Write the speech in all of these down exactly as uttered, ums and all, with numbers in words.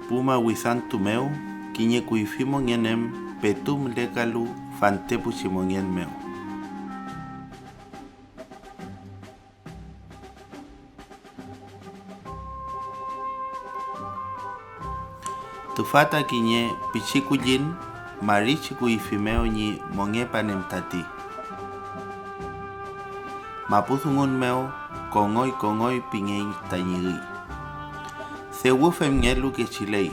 Pu mawisantu mew kiñe kuyfi mongen em petu mülekalu fantepuchi mongen mew. Tüfa ta kiñe pichi kullin marichi kuyfi mew ñi mongepan em tati. Mapu dungun mew kongoy kongoy pingey tañi üy. Dew femngelu kechiley.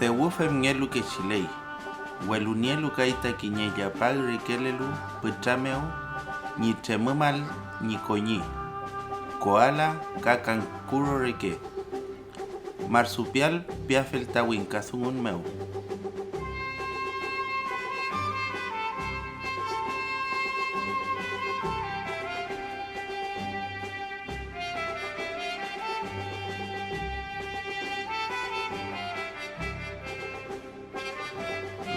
Dew femngelu kechiley, welu nielu kay ta kiñe llapag rekelelu pütra mew ñi tremümal ñi koñi, koala ka kankuro reke. Marsupial piafel ta wingkadungun mew.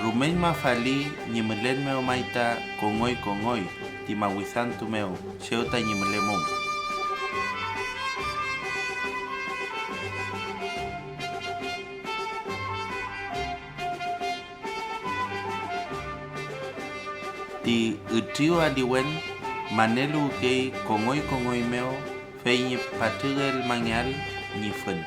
Rumeñma fali ñi mülen mew may ta kongoy kongoy ti mawisantu mew chew tañi mülemum. Ti ütriw aliwen maneluwkey kongoy kongoy mew fey ñi patrügelmangeael ñi fün.